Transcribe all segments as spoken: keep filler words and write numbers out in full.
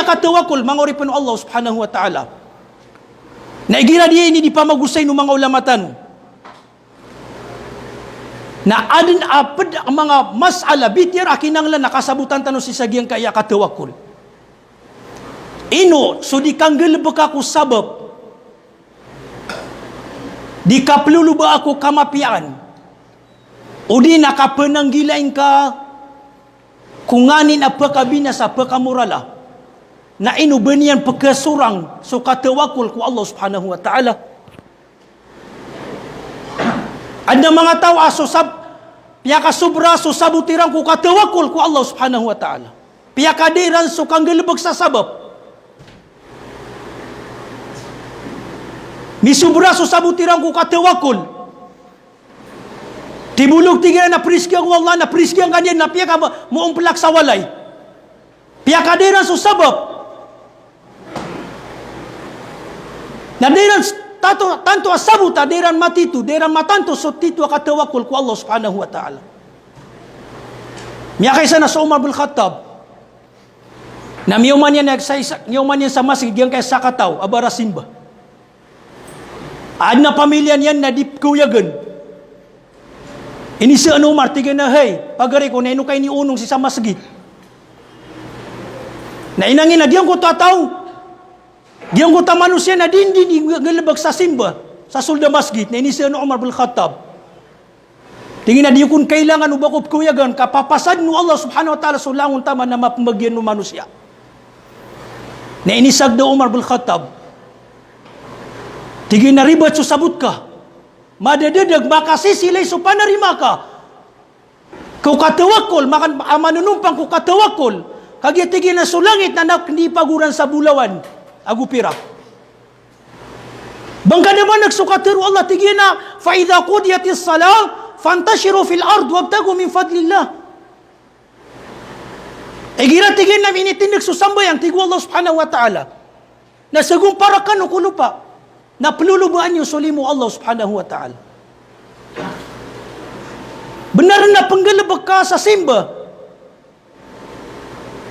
katawakkol, manga oripen o Allah subhanahu wa ta'ala. Na igira di ini di pamagosay o manga ulama tano. Na aden a ped a manga mas'ala, bitiyar a kinanglan a kasabotan tano sii sa giyangkaya katawakkol. Ino so di kanggalebeka ko sabap di kapeloloba ako kamapiyaan, odi na kapenanggilai ngka ko nganin a pekabinasa, pekamorala. Na ino ba niyan pekesorang so katawakkol ko Allah subhanahu wa ta'ala? Aden a manga taw a so sab-, piyakasobra so sabot iran ko katawakkol ko Allah subhanahu wa ta'ala. Piyakada iran so kanggalebek sa sabap. Misobra so sabot iran ko katawakkol. Tibolog, tig iran, na perizkian ko Allah, na perizkian ka niyan, na piyaka mo-, moompelak sa walay. Piyakada iran so sabap. Na da iran s-, tanto, tanto a sabot a da iran matito, da iran matanto so tito a katawakkol ko Allah subhanahu wa ta'ala. Miyakaisa na so Umar bin Khattab. Na miyoman iyan sa isa, miyoman iyan sa masgit giyangkaya sakataw a barasimba. Aden a pamiliya niyan na di pekeoyagen. Inisaan o Umar, tig iyan a, "Hay, pagari ko, na ino ka inionong sii sa masgit?" Na inangin a giyangkoto a taw, giyangkoto a manosiya na di, di, di nggalebek sa simba sa soled a masgit. Na inisaan o Umar bin Khattab. Tig iyan a di kon kailangan o ba ko pekeoyagen ka papasaden o Allah subhanahu wa ta'ala so langon taman a mapembagian o manosiya. Na inisaged o Umar bin Khattab. Tig iyan a ribat so sabot ka. Madadadeg, makasisilay so panarima ka ko katawakkol, makan-, a manonompang ko katawakkol. Kagiya tig iyan a so langit na nak-, di pagoran sa bolawan ago pirak. Bangka da maneg so katero o Allah, tig iyan a, "Fa idha qudiyatis salah, fantashiru fil ard wabtaghu min fadlillah." Igira, tig iyan, na minitindeg so sambayang, tig o Allah subhanahu wa ta'ala, na sagompara kano ko lopa, na pelolobaan iyo so limo o Allah subhanahu wa ta'ala. Benar na penggalebek ka sa simba.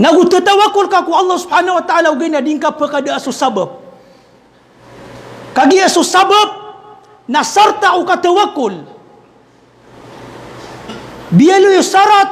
Nago tatawakkol ka ko Allah subhanahu wa ta'ala, ogaid na di ngka pekada so sabap. Kagiya so sabap na sarta o katawakkol. Biyaloy o sarat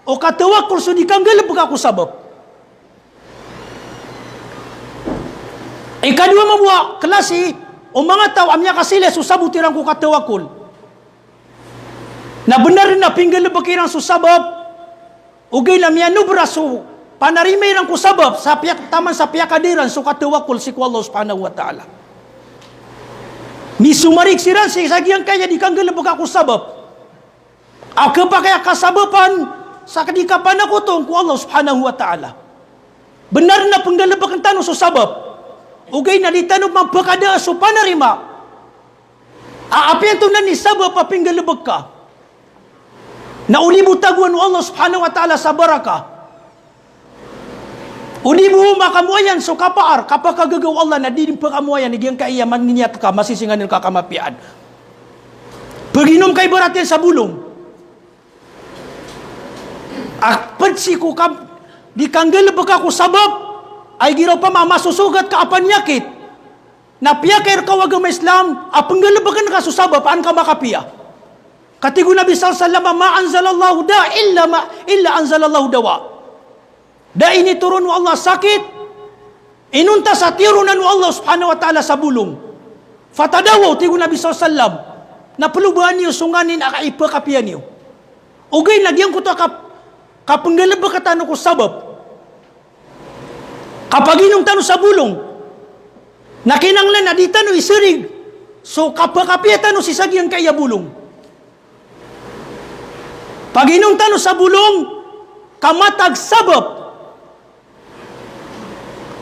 o katawakkol so di kanggalebeka ko sabap. Ikadowa mambo a klasi o manga taw a miyakasilay so sabot iran ko katawakkol. Na benar den a pinggalebek iran so sabap, ogaid na miyanobra so panarima iran ko sabap, sa piyak-, taman sa piyakada iran so katawakkol sii ko Allah subhanahu wa ta'ala. Misomarig siran sii sa giyangkaya di kanggalebeka ko sabap. A kepakay a kasabapan sa di kapanakoton ko Allah subhanahu wa ta'ala. Benar den a penggalebeken tano so sabap, ogaid na di tano man pekada so panarima. A apiya antonaa i sabap a pinggalebek ka, na o di bo tagoan o Allah subhanahu wa ta'ala sa barakah. O di bo makamoayan so kapaar, kapakagaga o Allah, na di den pekamoayan i giyangkaya maniyat ka, masisinganin ka kamapiyaan. Peginom ka ibarat iyan sa bolong. A ped sii ko kam-, di kanggalebeka ko sabap, a igira opama masosogat ka a paniyakit. Na piyakay reka o agama Islam a penggalebeken ka so sabap an ka makapiya. Ka tig o Nabi sallallahu alaihi wasallam, "Ma anzalallahu da illa ma, illa anzalallahu dawa." Da initoron o Allah a sakit inonta sa tiyoronan o Allah subhanahu wa ta'ala sa bolong. Fatadawaw, tig o Nabi sallallahu alaihi wasallam, na pelobaan iyo so nganin a ipekapiya niyo. Ogaid na giyangkoto a kap-, kapenggalebeka tano ko sabap. Kapaginom tano sa bolong, na kinanglan a di tano iserig so kapakapiya tano sii sa giyangkaya bolong. Paginom tano sa bolong, ka matag sabap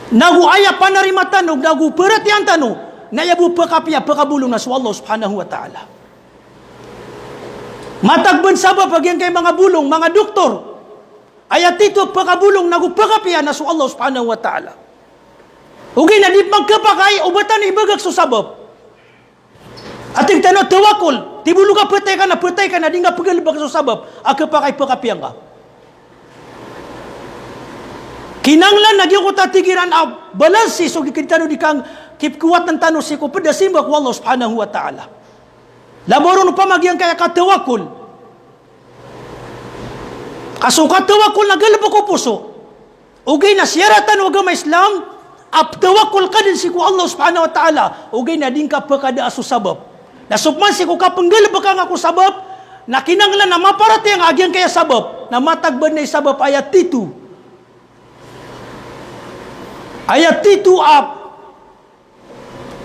nago aya panarima tano, nago peratiyayaan tano, na aya bo pekapiya, pekabolong na so Allah subhanahu wa ta'ala. Matag ben sabap a giyangkaya manga bolong, manga doktor, aya tito pekabolong nago pekapiya na so Allah subhanahu wa ta'ala. Ogaid na di pman kepakay o ba tano ibagak so sabap. A tig tano a tawakkol, tibolog a petay ka na, petay ka na, di nga penggalebek so sabap a kepakay pekapiya nga. Kinanglan a giyangkoto a tig iran a balansi so gii tano di kang kipkowatan tano sii ko pd a simba ko Allah subhanahu wa ta'ala. Labaw ron opama giyangkaya katawakkol. Ka so katawakkol na galbk o poso. Ogaid na siyaratan o agama Islam a ptawakkol ka dn sii ko Allah subhanahu wa ta'ala. Ogaid na di ngka pkadaa so sabap. Na so pman sii ko kapnggalbka ngka ko sabap, na kinanglan a maparatiyaya ngka a giyangkaya sabap. Na matag badn i sabap aya tito. Aya tito a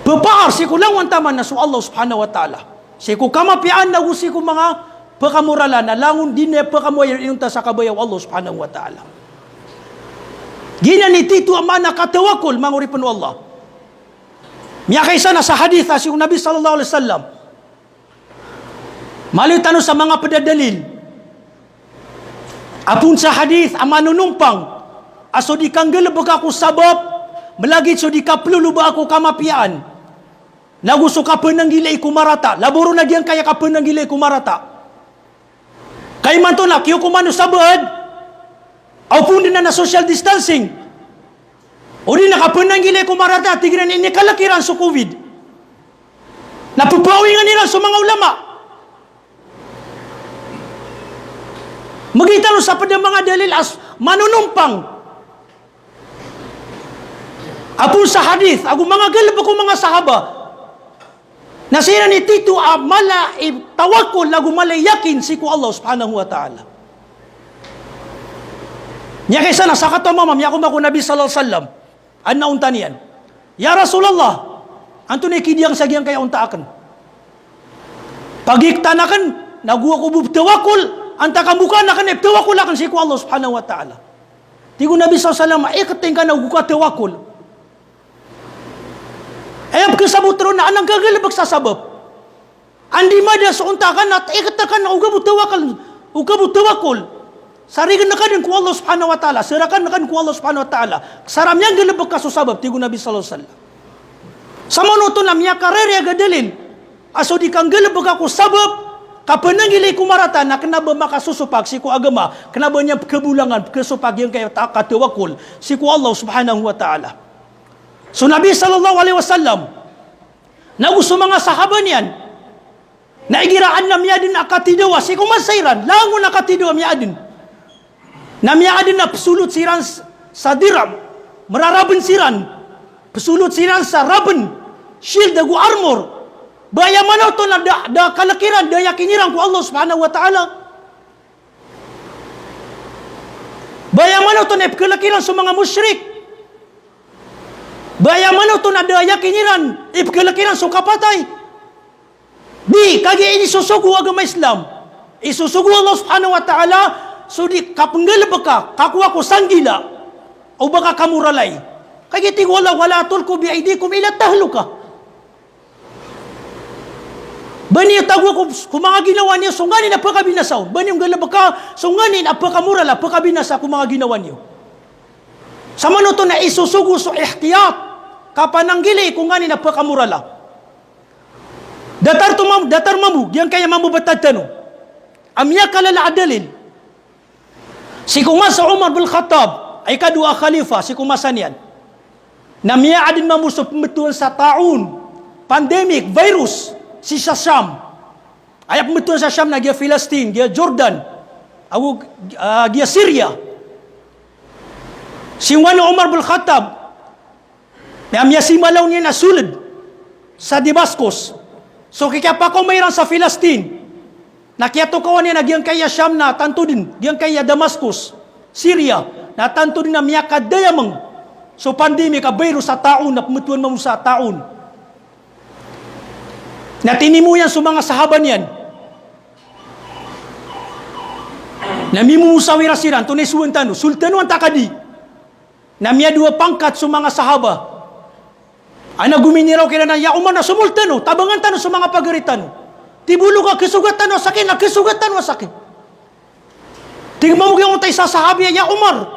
ppaar sii ko langowan taman na so Allah subhanahu wa ta'ala. Sii ko kamapiyaan ago sii ko manga pkamoralan a langon di niyan pkamoralan inonta sa kabaya o Allah subhanahu wa ta'ala. Giyanan i tito a maana a katawakkol, manga oripn o Allah. Miyakaisa na sa hadith a sii ko Nabi sallallahu alaihi wasallam. Maloy tano sa manga pd a dalil. Apoon sa hadith a manonompang a so di kanggalbka ko sabap, mlagid so di kaplolobaa ko kamapiyaan. Nago so kapnanggilai ko marata, labaw ron a giyangkaya kapnanggilai ko marata. Ka imanto na kiyokoman o sabaad, aw pn dn a na social distancing. O di na kapnanggilai ko marata, tig iran a inikalk iran so covid. Na ppaawingan iran so manga ulama. Mgitaro sa pd a manga dalil a so manonompang. Apoon sa hadith, ago manga galbk o manga sahaba. Na siran i tito a mala i tawakkol, ago mala i yakin sii ko Allah subhanahu wa ta'ala. Miyakaisa na sakataw a mama, miyakowa ko Nabi sallallahu alaihi wasallam. Adn a onta niyan. Ya Rasulullah, antonaa i kidiyang sa giyangkaya onta akn? Pagiktan akn, nago ako bo ptawakkol, antaa ka mbokaan akn i ptawakkol akn sii ko Allah subhanahu wa ta'ala. Tig o Nabi sallallahu alaihi wasallam, iktin ka na go ka tawakkol. Aya pkhasabot ron na anan ka galbk sa sabap. Anda i mada so onta ka na ikta ka na oga bo tawakkal, oga bo tawakkol. Sarign ka dn ko Allah subhanahu wa ta'ala, sarakan ka dn ko Allah subhanahu wa ta'ala. Sa ra miyanggalbk ka so sabap, tig o Nabi sallallahu alaihi wasallam. Samanoto na miyakarariyag a dalil a so di kanggalbka ko sabap, kapnanggilai ko marata na kna ba makasosopag sii ko agama, kna ba niyan pkhabolangan, pkhasopag giyangkaya ta-, katawakkol sii ko Allah subhanahu wa ta'ala. So Nabi sallallahu alaihi wasallam, nago so manga sahaba niyan, na igira adn a miyadn a katidawa sii ko masa iran, langon a katidawa miyadn. Na miyadn a psolot siran s-, sa diram, mrarabn siran, psolot siran sa rabn, shield ago armor. Ba aya maana oto na da, da kalk iran, da yakin iran ko Allah subhanahu wa ta'ala. Ba aya maana oto na ipkhalk iran so manga mushrik. Ba aya maana oto na da yakin iran, ipkhalk iran so kapatay. Di, kagiya inisosogo o agama Islam. Isosogo o Allah subhanahu wa ta'ala, so di kapnggalbka, kakowa ko sanggila, o ba ka kamoralay. Kagiya tig o Allah, "Wala tulqu bi aydikum ila tahlukah." Ba niyo tagoa ko, ko manga ginawa niyo so nganin a pkabinasa on. Ba niyo nggalbka so nganin a pkamorala, pkabinasa ko manga ginawa niyo. Samanoto na isosogo so ihtiyat, kapananggilai ko nganin a pkamorala. Datar to mam-, datar mambo, giyangkaya mambo btad tano a miyakalala a dalil. Sii ko masa o Umar bin Khattab, a ikadowa a khalifa, sii ko masa niyan, na miyaadn mambo so pmbtowan sa ta'un, pandemic, virus, sii sa Sham. Aya pmbtowan sa Sham na giya Filistin, giya Jordan, ago, ah, giya Syria. Sii ko masa o Umar bin Khattab, na miyasimalaw niyan a sold sa Damascus. So kikiyapakaoma iran sa Filistin, na kiyatokawan iyan a giyangkaya Sham na tanto dn, giyangkaya Damascus, Syria, na tanto dn a miyakadayamang so pandemic a virus a ta'un, na pmbtowan mambo sa ta'un. Na tinimo iyan so manga sahaba niyan. Na mimosawira siran, antonaa i sowaan tano, sold tano antaa ka di. Na miyadowa pangkat so manga sahaba. Ana gominiraw kiran a, "Ya Umar, na somold tano, tabangan tano so manga pagari tano. Tibolog a khasogat tano a sakit, na khasogat tano a sakit." Tig mambo giyangkoto a isa a sahabi a, "Ya Umar,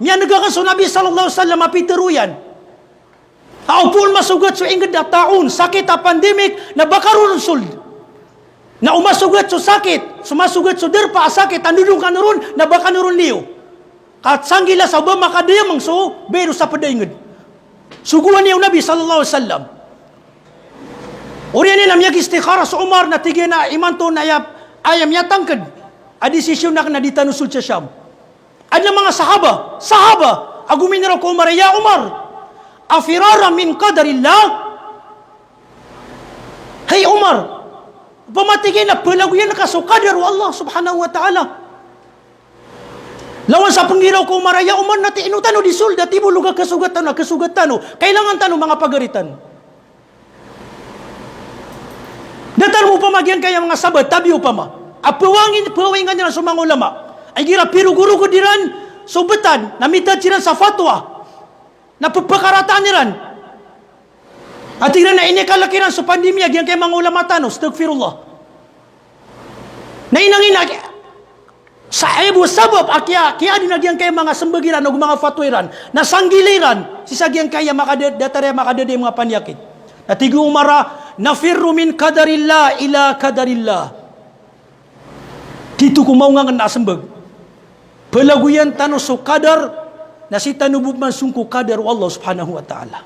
miyaneg akn so Nabi sallallahu alaihi wasallam a pitharo iyan a opama masogat so ingd a ta'un, sakit a pandemic, na ba ka ron sold. Na o masogat so sakit, so masogat so darpa a sakit a ndodon kano ron, na ba kano ron liyo." Ka sanggila sa o ba makadiyamang so biro sa pdaingd. Sogoan iyan o Nabi sallallahu alaihi wasallam. Oriyan iyan na miyagistikhara so Umar na tig iyan a imanto na aya, aya miyatangkd a desisyon akn na di tano sold sa Sham. Adn a manga sahaba, sahaba, a gominiraw ko Umar, "Ya Umar, afirara min qadarillah?" Hay Umar, opama tig iyan a palagoyan ka so kadar o Allah subhanahu wa ta'ala. Lawan sa pnggiraw ko Umar a, "Ya Umar, na tig iyan, o tano di sold a tibolog a kasogat tano, a kasogat tano, kailangan tano manga pagari tano." Datar mo opama giyangkaya manga sahabat, tabi opama. A pawangin, pawaingan iran so manga ulama. Ay gira pirogorogod iran so btad, na mitad siran sa fatwa. Na pphakarataan iran. A tig iran na inikalk iran so pandemiya giyangkaya manga ulama tano, astaghfirullah. Na inangin a, sa aya bo sabap a kiya, kiyaadn a giyangkaya manga smbag iran, ago manga fatwa iran. Na sanggila iran, sii sa giyangkaya makada-, datar a makadadiyamang a paniyakit. Na tig o Umar a, "Nafirru min qadarillah ila qadarillah." Tito ko mawngangen a smbag. Palagoyan tano so kadar, na sii tano bo pman song ko kadar o Allah subhanahu wa ta'ala.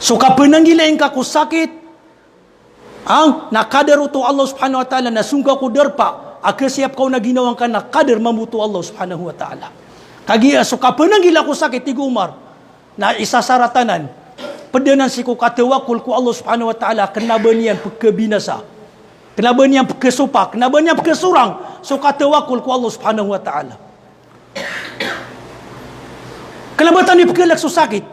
So kapnanggilai ngka ko sakit, ang, na kadar oto o Allah subhanahu wa ta'ala, na song ka ko darpa a kasiyap ka on a ginawa ngka na kadar mambo oto o Allah subhanahu wa ta'ala. Kagiya so kapnanggila ko sakit, tig o Umar, na isa sa ratanan, pd anan sii ko katawakol ko Allah subhanahu wa ta'ala, kna ba niyan pkhabinasa. Kna ba niyan pkhasopak, kna ba niyan pkhasorang so katawakol ko Allah subhanahu wa ta'ala. Kna ba tano ipkhalk so sakit.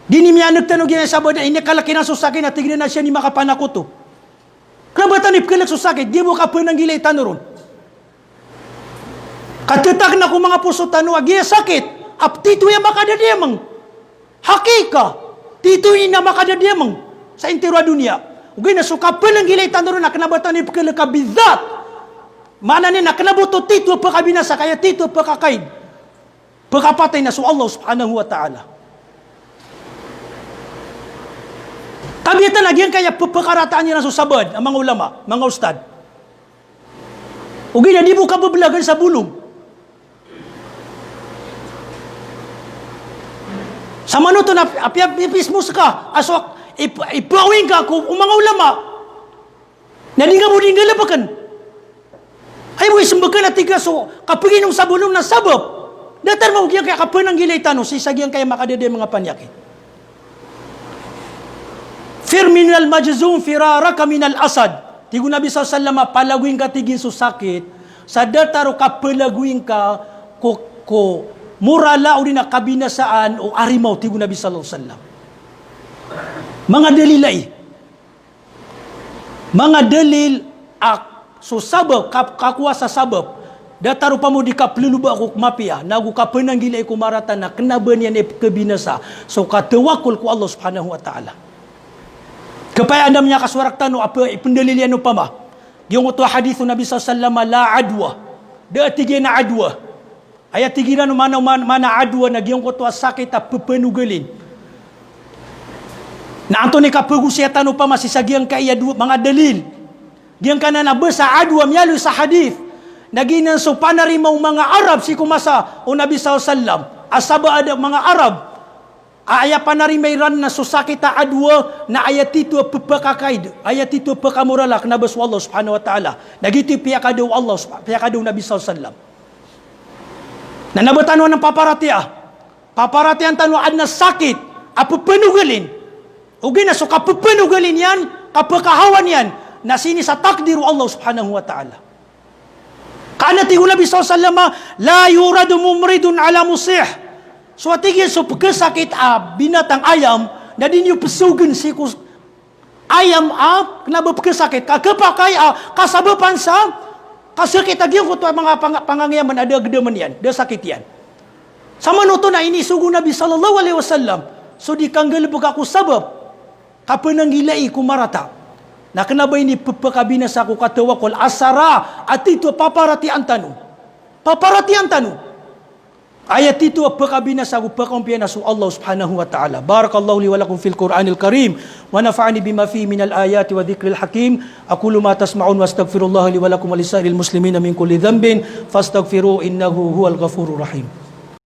Di niyan miyaneg tano giyangkaya sahabat a inikalk iran so sakit na tig iran a siya i makapanakoto. Kna ba tano ipkhalk so sakit, di bo kapnanggilai tano ron. Katatakna ko manga poso tano a giya sakit a tito iyan makadadiyamang. Hakika, tito iyan makadadiyamang sa intiro a doniya. Ogaid na so kapnanggilai tano ron na kna ba tano ipkhalk a bidhat. Maana niyan na kna ba oto tito a pkhabinasa, ka aya tito a pkhakaid, pkhapatay na so Allah subhanahu wa ta'ala. Tabiya tano a giyangkaya pphakarataan iran so sahabat a manga ulama, manga ustad. Ogaid na di bo kabablagan sa bolong. Samanoto na apiya, apiya pismos ka, a so ip-, ipawing ka ko manga ulama. Na di nga bo di nggalbkn. Ay bo ismbag ka na tig ka so kapginom sa bolong na sabap. Datar mambo giyangkaya kapnanggilai tano sii sa giyangkaya makadadiyamang a paniyakit. Fir minal majzum firaraka minal asad. Tig o Nabi sallallahu alaihi wasallam, palagoy ngka, tig iyan, so sakit sa datar o kapalagoy ngka ko, ko morala odi na kabinasaan o arimaw, tig o Nabi sallallahu alaihi wasallam. Manga dalil ai. Manga dalil a so sabap, ka-, kakowa sa sabap. Datar opama o di kaploloba ko mapiya, nago kapnanggilai ko marata na kna ba niyan ipkhabinasa so katawakol ko Allah subhanahu wa ta'ala. Khapakay anda miyakasowa rktano a ipndalil iyan opama giyangkoto a hadith o Nabi sallallahu alaihi wasallam, la adwa. Da a tig iyan a adwa. Aya tig iran o maana, maana, maana adwa na giyangkoto a sakit a ppanogalin. Na antonaa i kapagosaya tano opama sii sa giyangkaya dowa, manga dalil. Giyangkanan a basa adwa miyaaloy sa hadith. Na giyanan so panarima o manga Arab sii ko masa o Nabi sallallahu alaihi wasallam. A sabap a da manga Arab. A aya panarima iran na so sakit a adwa na aya tito a pphakakaid, aya tito a pkamorala kna ba so Allah subhanahu wa ta'ala. Na giyoto i piyakada o Allah subha-, piyakada o Nabi sallallahu alaihi wasallam. Na kna ba tano anan paparatiyaya. Paparatiyayaan tano a adn a sakit a ppanogalin. Ogaid na so kappanogalin iyan, kapakahawa niyan, na sii sa takdir o Allah subhanahu wa ta'ala. Ka na tig o Nabi sallallahu alaihi wasallam, la yuradu mumridun ala musih. So a tig iyan so pkhasakit a binatang ayam, na di niyo psogn sii ko ayam a kna ba pkhasakit. Ka khapakay a kasabapan sa kasakit a giyangkoto a manga pang-, pangangayaman a da gdamn iyan, da sakit iyan. Samanoto na inisogo o Nabi sallallahu alaihi wasallam so di kanggalbka ko sabap, kapnanggilai ko marata. Na kna ba ini pphakabinasa ko katawakol a sara a tito a paparatiyayaan tano. Paparatiyayaan tano. Aya tito a pkabinasa ago pkaompiya na so Allah subhanahu wa ta'ala. Barakallahu li wa lakum fil Qur'anil Karim, wa nafa'ani bima fihi minal ayati wa dhikril hakim. Aqulu ma tasma'un, wa astaghfirullaha li wa lakum wa lisairil muslimina min kulli dhanbin, fastaghfiruhu innahu huwal ghafurur rahim.